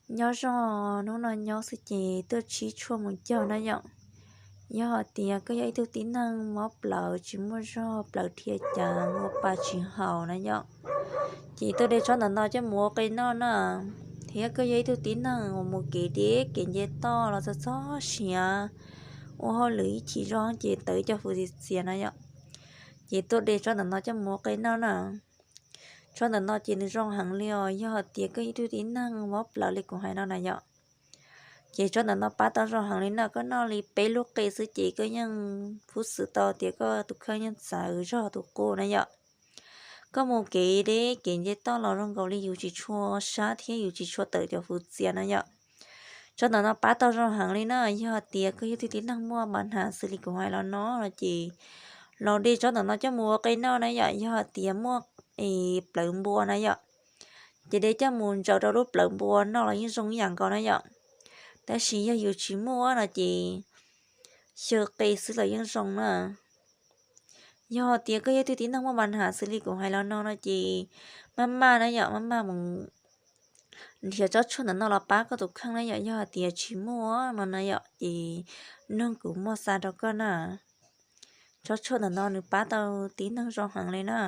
Nyob zoo, hnub no nyob xwb ces tuaj sib tshuaj mus cog na yom. Yog hais tias koj yog ib tug tib neeg mob plawv tsis muaj zog, plawv dhia ceev, ua pa tsis haum na yom, ces tuaj de tsob ntawm no coj mus ua qe noj na. Thiab koj yog ib tug tib neeg uas mus kev deb kev nce toj los txog txog siav, ua hauj lwm ib chim zog ces tawm cov hwv txias txias na yom, ces tuaj de tsob ntawm no coj mus ua qe noj na. Tsob ntawm no ces nws zoo heev li os. Yog hais tias koj yog ib tug tib neeg mob plawv li kuv hais no na yom, ces tsob ntawm no pab tau zoo heev li na. Koj noj li peb lub qe xwb ces koj yeej pub xwm tau tias koj tus kheej yeej txawv zog tus qub na yom. Koj mus kev deb kev nce toj los zoo nkaus li yus tsis tshua sab thiab yus tsis tshua tawm cov hwv txias na yom. Tsob ntawm no pab tau zoo heev li na. Yog hais tias koj yog ib tug tib neeg muaj npam nas xws li kuv hais los no no ces los de tsob ntawm no coj mus ua qe noj na yom. Yog hais tias muaj plawv npua na yom, ces de coj mus ntsaws rau lub plawv npua noj los yeej zoo ib yam nkaus na yom. Tab sis yog yus tsis muaj no ces xyaw qe xwb los yeej zoo na. Yog hais tias koj yog ib tug tib neeg muaj npam nas xws li kuv hais los no no ces maj maj na yom, maj maj mus nrhiav tsob tshuaj ntawm no los pab koj tus kheej na yom. Yog hais tias tsis muaj no na yom ces noog kuv muaj xa rau koj na. Tsob tshuaj ntawm no nws pab tau tib neeg zoo heev li na.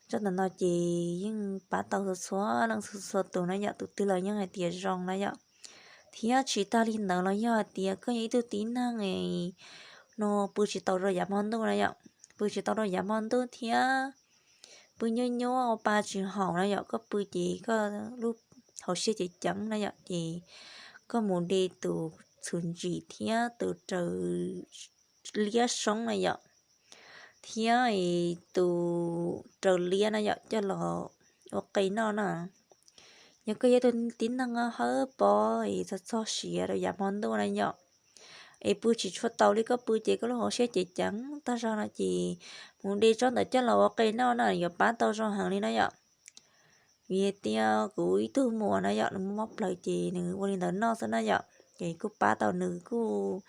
Tsob ntawm no ces yeej pab tau txhua txhua leej txhua txhua tus na yom, tus twg los yeej hais tias zoo na yom. Thiab tsis tag li ntawd los yog hais tias koj yog ib tug tib neeg no pw tsis tau rau yav hmo ntuj na yom, pw tsis tau rau yav hmo ntuj thiab pw nyuaj nyuaj ua pa tsis haum na yom, koj pw ces koj lub hauv siab ceev ceev na yom, ces koj mus de tus txhuv ntsim thiab tus raws liab soob na yom, thiab tus raws liab na yom coj los ua qe noj na. Yog koj yog tus tib neeg hawb pob es txog txog siav rau yav hmo ntuj na yom, es pw tsis tshua tau li koj pw ces koj lub hauv siab ceev ceev tag zog no ces mus de tsob ntawd coj los ua qe noj na yuav pab tau zoo heev li na yom. Vim tias kuv ib tug muam na yom, nws muaj mob plawv ces nws ua li ntawd noj xwb na yom, ces kuj pab tau nws kuj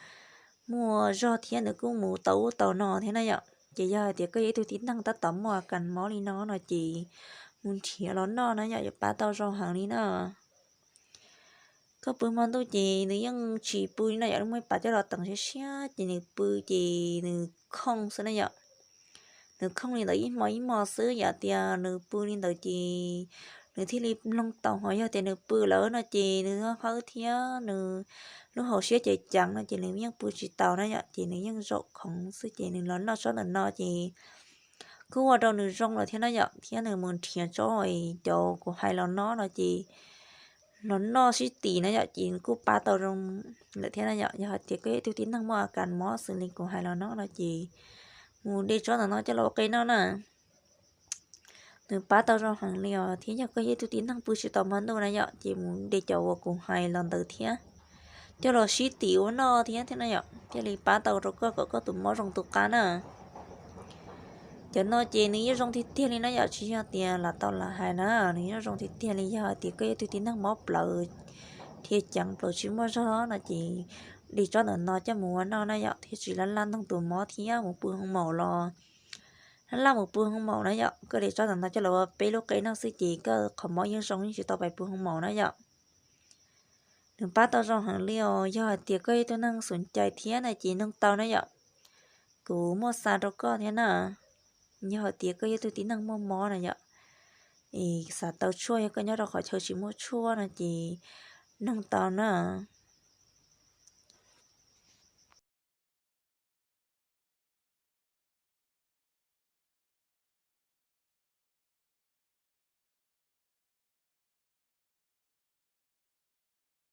muaj zog thiab nws kuj mus tau ub tau no thiab na yom. Ces yog hais tias koj yog ib tug tib neeg tab tom muaj a kas mob li no no ces mus nrhiav los noj na yom, yuav pab tau zoo heev li na. Koj pw hmo ntuj ces nws yeej tsis pw li na yom, muaj ib pas coj los teem siab siab ces nws pw ces nws khooj xwb na yom. Nws khooj li ntawd ib hmo ib hmo xwb, yog tias nws pw li ntawd ces nws thiaj li mloog tau, ho yog tias nws pw lawm no ces nws hawb thiab nws lub hauv siab ceev ceev no ces nws yeej pw tsis tau na yom, ces nws yeej zaum khoov xwb ces nws los noj tsob ntawm no ces kuj ua rau nws zoo lawm thiab na yom, thiab nws mus nrhiav tsob cov kuv hais los no no ces los noj sib tim na yom, ces kuj pab tau zoo lawm thiab na yom. Yog hais tias koj yog ib tug tib neeg muaj a kas mob xws li kuv hais los no no ces mus de tsob ntawm no coj los ua qe noj na. Nws pab tau zoo heev li os, thiab yog koj yog ib tug tib neeg pw tsis tau hmo ntuj na yom, ces mus de cov uas kuv hais los ntawd thiab coj los sib tim ua noj thiab thiab na yom, thiaj li pab tau rau koj kom koj tus mob zoo tus qab na. Cov no ces nws yeej zoo tiag tiag li na yom, tsis yog tias lam tau lam hais na, nws yeej zoo tiag tiag li. Yog hais tias koj yog ib tug tib neeg mob plawv dhia ceev, plawv tsis muaj zog no ces de tsob ntawm no coj mus ua noj na yom, thiaj tsis laj laj ntoog tus mob thiab mus pw hoo maum los laj laj mus pw hoo maum na yom. Koj de tsob ntawm no coj los ua peb lub qe noj xwb ces koj qhov mob yeej zoo, yeej tsis tau pais pw hoo maum na yom. Nws pab tau zoo heev li os. Yog hais tias koj yog ib tug neeg xum cai thiab na ces noog tau na yom, kuv muaj xa rau koj thiab na. Yog hais tias koj yog ib tug tib neeg muaj mob na yom, es xav tau tshuaj, yog koj nyob rau qhov chaw tsis muaj tshuaj no ces noog tau na.